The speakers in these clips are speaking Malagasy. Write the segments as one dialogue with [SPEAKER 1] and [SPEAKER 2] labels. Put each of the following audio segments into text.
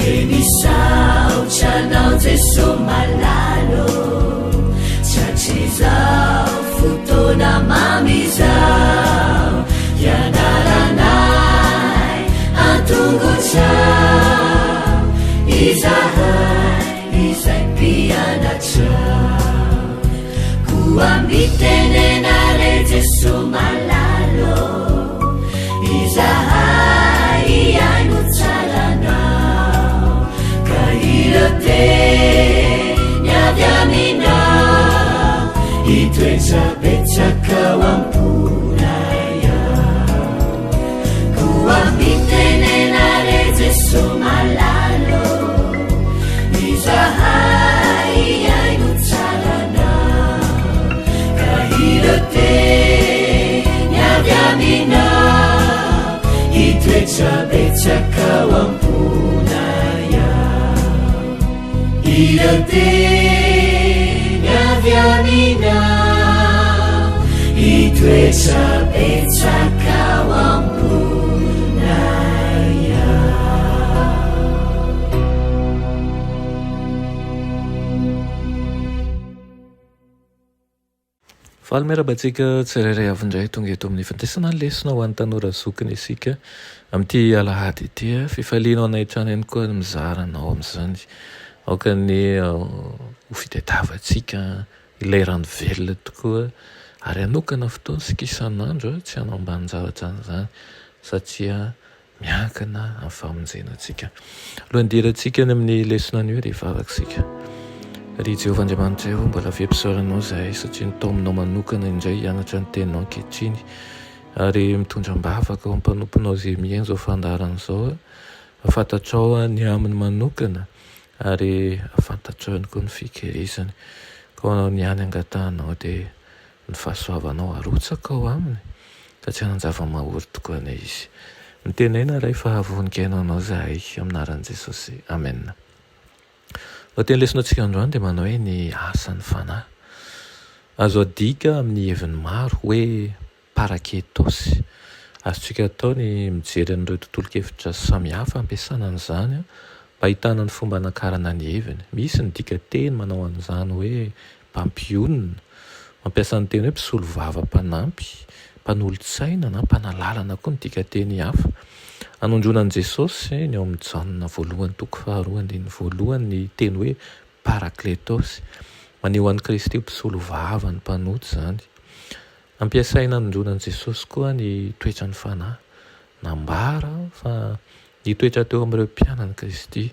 [SPEAKER 1] Dia misaotra anao Jeso malala ô, Tratrizao fotoana mamy izao, Hianaranay an-tongotrao, Izahay izay mpianatrao. Koa mitenena re Jeso malala ô, Izahay hihaino tsara anao, Ka ireo teny avy aminao, Hitoetra betsaka ao am-ponay ao. Koa mitenena re Jeso malala ô, Izahay hihaino tsara anao, Ka ireo teny avy aminao, Hitoetra betsaka ao am-ponay ao. Ireo teny avy aminao, Hitoetra betsaka ao am-ponay ao.
[SPEAKER 2] Faly miarahaba antsika tsirairay avy indray tonga eto amin'ny fandraisana ny lesona ho an'ny tanora zokiny isika amin'ity alahady ity. Fifaliana ho anay hatrany ihany koa ny mizara anao amin'izany. Aoka ny ho fitadiavantsika ilay rano velona tokoa ary hanokana fotoana isika isan'andro tsy hanao ambanin-javatra an'izany satria miankina amin'ny famonjena antsika. Alohan'ny hidirantsika any amin'ny lesona anio dia hivavaka isika. Ry Jehovah Andriamanitra ô, mbola velom-pisaorana Anao izahay satria nitaominao manokana indray hianatra ny Teninao ankehitriny ary mitondra am-bavaka ho mpanomponao izay mihaino izao fandaharana izao. Fantatrao ny aminy manokana ary fantatrao ihany koa ny fikirizany. Koa ny hany angatahanao dia Ny fahasoavanao arotsaka ao aminy ka tsy hanan-java-mahory tokoa anie izy. Mitenena Ray fa vonon-kiaino anao izahay amin'ny anaran'i Jesosy. Amen. Lohateny lesona antsika androany dia manao hoe ny asan'ny fanahy. Azo adika amin'ny heviny maro hoe Paraketosy. Azontsika atao ny mijery an'ireo tontolon-kevitra samihafa ampiasana an'izany mba hahitana ny fomba anakarana ny heviny. Misy ny dikanteny manao an'izany hoe mpampionona, mampiasa ny teny hoe mpisolovava mpanampy, mpanolotsaina na mpanalalana koa ny dikanteny hafa. Anondroana an'i Jesosy ny ao amin'ny Jaona voalohany toko faharoa andininy voalohany ny teny hoe Parakletosy. Maneho an'i Kristy ho mpisolovava ny mpanota izany. Ampiasaina hanondroana an'i Jesosy koa ny toetran'ny Fanahy. Nambara fa nitoetra teo amin'ireo mpianany Kristy.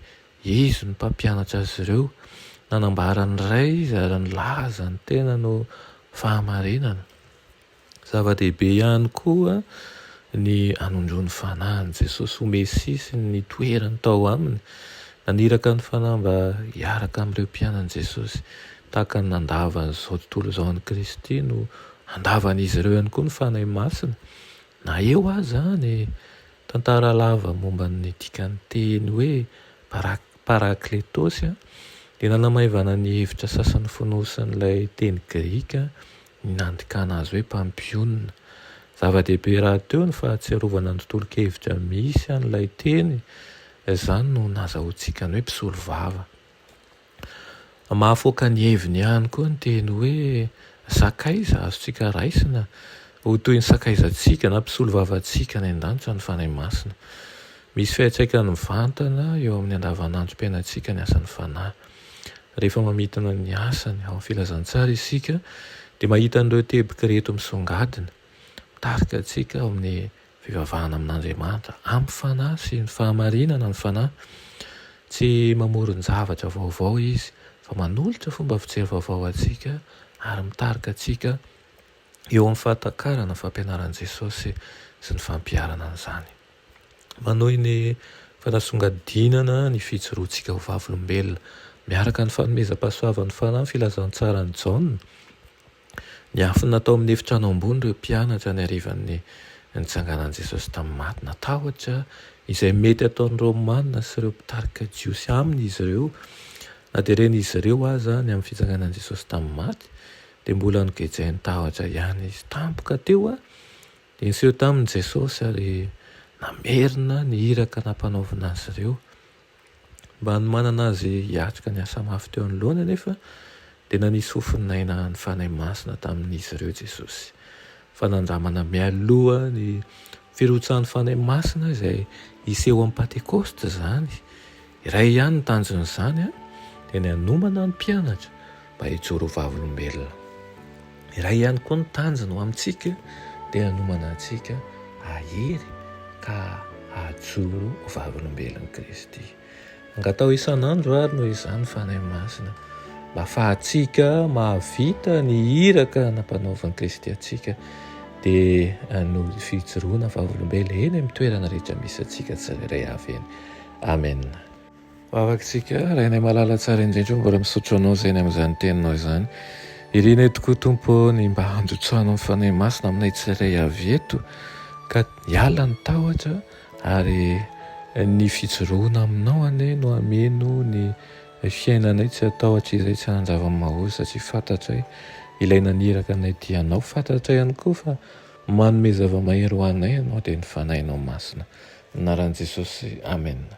[SPEAKER 2] Izy no mpampianatra azy ireo. Nanambara ny Ray Izy ary nilaza ny tenany ho fahamarinana. Zava-dehibe ihany koa ny hanondroan'ny Fanahy an'i Jesosy ho Mesia sy ny nitoerany tao aminy. Naniraka ny Fanahy mba hiaraka amin'ireo mpianany Jesosy. Tahaka ny nandavan'izao tontolo izao an'i Kristy no handavan'izy ireo ihany koa ny Fanahy Masina. Na eo aza ny tantara lava momba ny dikan'ny teny hoe parakletosy dia nanamaivana ny hevitra sasany fonosan'ilay teny grika ny nandikana azy hoe mpampionona. Zava-dehibe rahateo ny fahatsiarovana ny tontolon-kevitra misy an'ilay teny, izany no nazahoantsika ny hoe mpisolovava. Mahafaoka ny heviny ihany koa ny teny hoe sakaiza, azontsika raisina ho toy ny sakaizantsika na mpisolovavantsika any an-danitra ny Fanahy Masina. Misy fiantraikany mivantana eo amin'ny andavanandrom-piainantsika ny asan'ny Fanahy. Rehefa mamintina ny asany ao amin'ny filazantsara isika dia mahita an'ireo teboka ireto misongadina, mitarika antsika ao amin'ny Fivavahana amin'Andriamanitra amin'ny fanahy sy ny fahamarinana ny fanahy. Tsy mamoron-javatra vaovao izy fa manolotra fomba fijery vaovao antsika ary mitarika antsika eo amin'ny fahatakarana ny fampianaran'i Jesosy sy ny fampiharana an'izany. Manohy ny fanasongadinana ny fijoroantsika ho vavolombelona miaraka ny fanomezam-pahasoavan'ny fanahy ny filazantsaran'i Jaona. Niafina tao amin'ny efitrano ambony ireo mpianatra ny harivan'ny nitsanganan'i Jesosy tamin'ny maty. Natahotra izay mety hataon'ny Romana sy ireo mpitarika jiosy aminy izy ireo. Na dia ren'izy ireo aza ny amin'ny fitsanganan'i Jesosy tamin'ny maty, dia mbola nogejain'ny tahotra ihany izy. Tampoka teo, dia niseho taminy Jesosy ary namerina ny iraka nampanaovina azy ireo. Mba hanomanana azy hiatrika ny asa mafy teo anoloany anefa, dia nanisy fofon'aina ny Fanahy Masina tamin'izy ireo Jesosy. Fanandramana mialoha ny firotsahan'ny Fanahy Masina izay hiseho amin'ny Pantekosta izany. Iray ihany ny tanjon'izany, dia ny hanomana ny mpianatra mba hijoro ho vavolombelona. Iray ihany koa ny tanjona ho amintsika, dia hanomana antsika hahery ka hahajoro ho vavolombelon'i Kristy. Angataho isan'andro ary noho izany ny Fanahy Masina mba afahantsika mahavita ny iraka nampanaovan'i Kristy antsika dia noho ny fijoroana vavolombelona eny amin'ny toerana rehetra misy antsika tsirairay avy eny. Amen. Vavakitsika, Rainay malala tsara indrindra o, mbola misaotra Anao izay ny amin'izany teninao izany. Irinay tokoa Tompo o ny mba handrotsahanao ny Fanahy Masina aminay tsirairay avy eto ka hiala ny tahotra Ary ny fijoroana aminao anie no hameno ny fiainanay tsy hatahotra izay tsy hanan-java-mahory satria fantatray ilay naniraka anay dia Anao, fantatray ihany koa fa manome zava-mahery ho anay Ianao dia ny Fanahinao Masina. Amin'ny anaran'i Jesosy, Amena.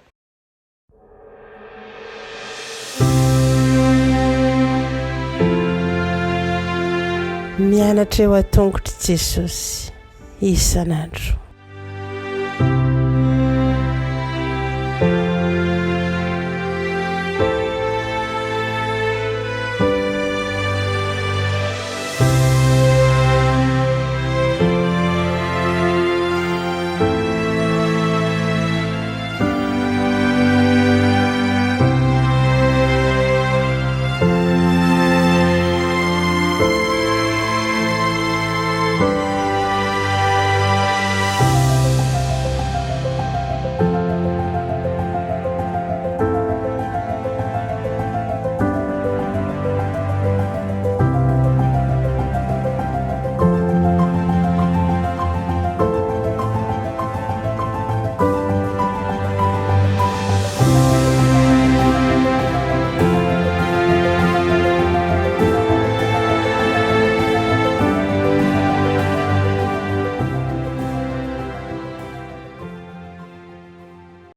[SPEAKER 3] Mianatra eo an-tongotr'i Jesosy isan'andro.